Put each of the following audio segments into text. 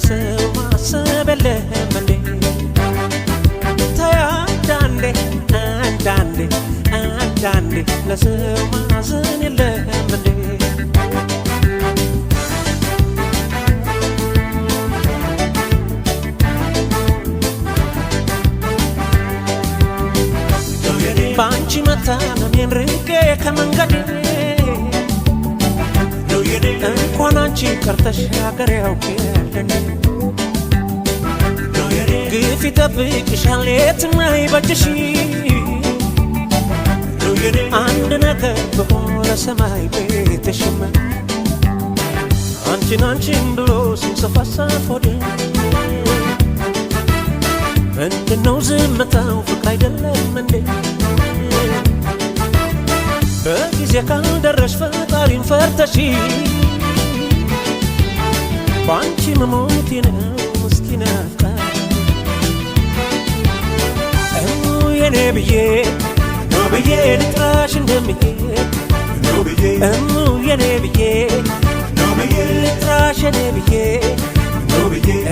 ለሰው ማሰብ የለህም እንዴ? ተይ አንዳንዴ አንዳንዴ አንዳንዴ ለሰው ማዘን የለህም እንዴ? በአንቺ መታመሜን ርቄ ከመንገዴ እንኳን አንቺ ቀርተሽ ሀገር ያውቅ ግፍ ይጠብቅሻል የትም አይበጅሽ። አንድ ነገር ብሆን ለሰማይ ቤትሽም አንቺን አንቺን ብሎ ሲንሰፋሰፍ ሆዴ ምንድነው ዝምታው ፍቅር አይደለም እንዴ? በጊዜ ካልደረሽ ፈጣሪን ፈርተሽ በአንቺ መሞቴ ነው ምስኪን አፍቃሪ። እሙ የኔ ብዬ ነው ብዬ ልጥራሽ እንደምሄድ እሙ የኔ ብዬ ልጥራሽ የኔ ብዬ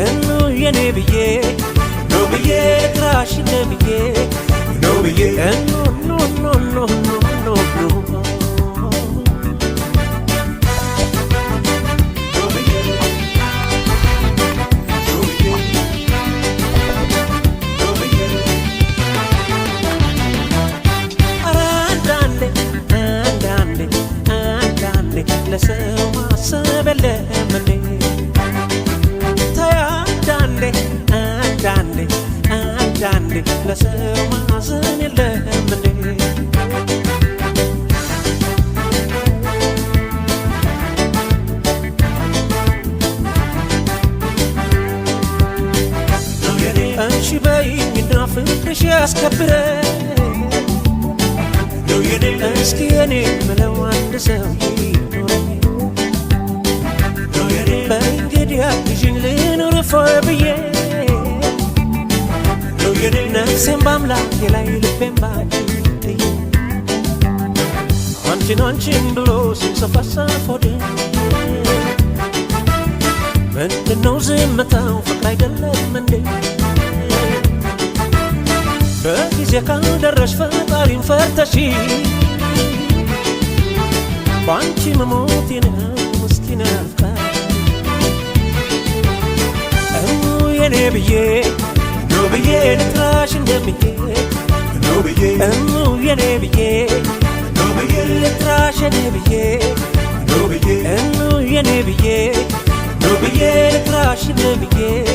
እሙ የኔ ብዬ ነው ብዬ ልጥራሽ እንደምሄድ እሙ ኖ ኖ ኖ ኖ ኖ ኖ። ኧረ አንዳንዴ አንዳንዴ አንዳንዴ ለሰው ማሰብ የለህም እንዴ? ተይ አንዳንዴ አንዳንዴ አንዳንዴ ለሰው ማዘን የለህም እንዴ? እሺ በይኝና ፍቅርሽ ያስከብረኝ እስኪ የኔ ምለው አንድ ሰው ይኖረኝ። በእንግዲህ አግዥኝ ልኑር እፎይ ብዬ ነፍሴን በአምላኬ ላይ ልቤን ባንቺ ጥዬ አንቺን አንቺን ብሎ ሲንሰፋሰፍ ሆዴ ምንድነው ዝምታው ፍቅር አይደለም እንዴ? በጊዜ ካልደረሽ ፈጣሪን ፈርተሽ በአንቺ መሞቴ ነው ምስኪን አፍቃሪ። እሙ የኔ ብዬ ነው ብዬ ልጥራሽ እንደምሄድ እሙ የኔ ብዬ ልጥራሽ የኔ ብዬ እሙ የኔ ብዬ ነው ብዬ ልጥራሽ እንደምሄድ።